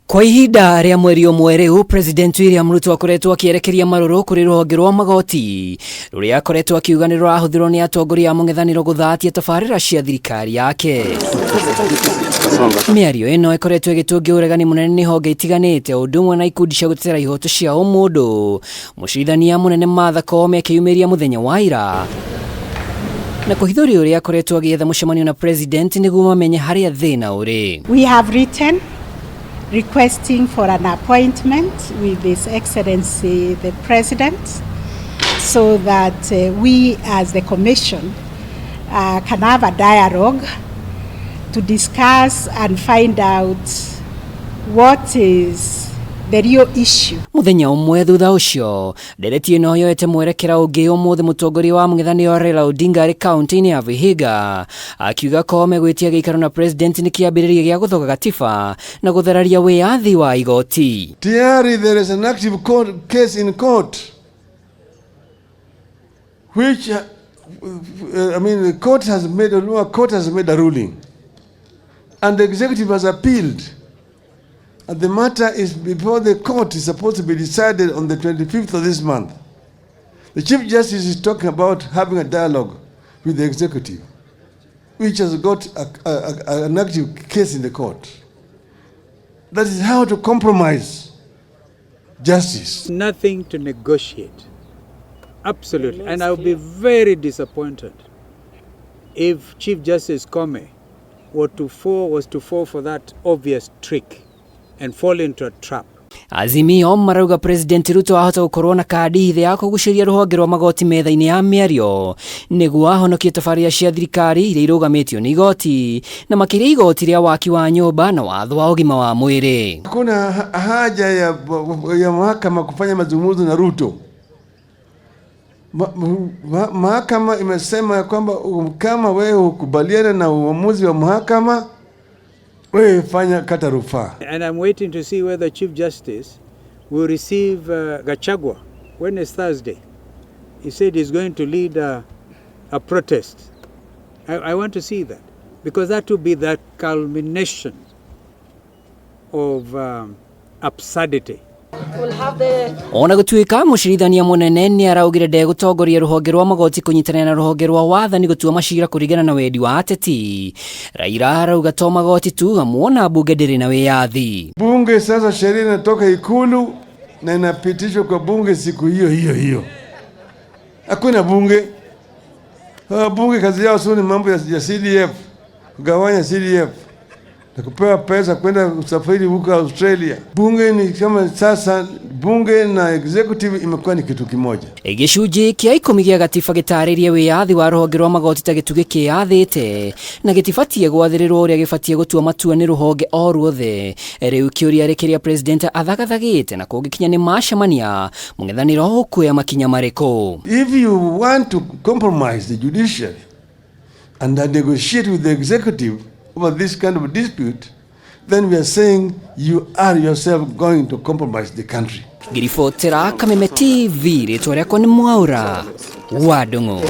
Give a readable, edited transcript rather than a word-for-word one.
Kwa ihinda rĩa mweri ũmwe rĩu, President William Ruto akoretwo akĩerekeria marũrũ kũrĩ rũhonge rwa magoti rũrĩa akoretwo akiuga nĩ rũrahũthĩrwo nĩ atongoria a mũng'ethanĩro gũthatia tabarĩra cia thirikari yake. Mĩario ĩno ĩkoretwo ĩgĩtũngĩa ũregani mũnene nĩ honge itiganĩte, ũndũ ũmwe na ikundi cia gũtetera ihoto cia ũmũndũ. Mũcirithania mũnene Martha Koome akĩyumĩria mũthenya wa ira na kũhithũria ũrĩa akoretwo agĩetha mũcemanio na President nĩguo mamenye harĩa thĩna ũrĩ. We have written requesting for an appointment with His Excellency the President so that we as the Commission can have a dialogue to discuss and find out what is the real issue. Muthenya ũmwe thutha ũcio, ndereti ĩno yoete mwerekera ũngĩ. Ũmũthĩ mũtongoria wa mũng'ethanĩro Raila Odinga arĩ kaunti-inĩ ya Vihiga akiuga Koome gwĩtia gĩikaro na President nĩ kĩambĩrĩria gĩa gũthoga gatiba na gũthararia wĩyathi wa igoti. Tayari there is an active court case in court which I mean, the court has made a lower court has made a ruling and the executive has appealed, and the matter is before the court, is supposed to be decided on the 25th of this month. The Chief Justice is talking about having a dialogue with the executive, which has got an active case in the court. That is how to compromise justice. Nothing to negotiate. Absolutely. And I will be very disappointed if Chief Justice Koome was to fall for that obvious trick and fall into a trap. Azimio marauga President Ruto ahota gũkorwo na kandi hithe ya kũgucĩria rũhonge rwa magoti metha-inĩ ya mĩario nĩguo ahonokie tabarĩra cia thirikari iria irũgamĩtio nĩ igoti, na makĩria igoti rĩa waki wa nyũmba na watho wa ũgima wa mwĩrĩ. Hakuna haja ya mahakama kufanya mazungumzo na Ruto. Mahakama imesema ya kwamba kama wewe hukubaliana na uamuzi wa mahakama, wewe fanya kata rufaa. And I'm waiting to see whether Chief Justice will receive Gachagua when is Thursday. He said he's going to lead a protest. I want to see that because that will be the culmination of absurdity. Ona gũtuĩka mũcirithania mũnene nĩ araugire ndegũtongoria rũhonge rwa magoti kũnyitanĩra na rũhonge rwa wathani gũtua macira kũringana na wendi wa ateti, Raila arauga to magoti tu, amuona bunge ndĩrĩ na wĩyathi. Bunge sasa, sheria inatoka Ikulu na inapitishwa kwa bunge siku hiyo hiyo hiyo. Hakuna bunge. Bunge kazi yao sio ni mambo ya CDF, kugawanya CDF na kupewa pesa kwenda usafiri huko Australia. Bunge ni kama sasa, bunge na executive imekuwa ni kitu kimoja. Gĩcunjĩ kĩa 10 gĩa gatiba gĩtarĩrie wĩyathi wa rũhonge rwa magoti ta gĩtugĩ kĩyathĩte na gĩtibatiĩ gwathĩrĩrwo ũrĩa gĩbatiĩ gũtua matua nĩ rũhonge o ruothe. Rĩu kĩũria rĩ kĩrĩa President athagathagĩte na kũngĩkinya nĩ macemania mũng'ethanĩro ũkuoya makinya marĩkũ? If you want to compromise the judiciary and negotiate with the executive over this kind of dispute, then we are saying you are yourself going to compromise the country. Ngĩribotera Kameme TV, rĩtwa rĩakwa nĩ Mwaura wa Ndung'u.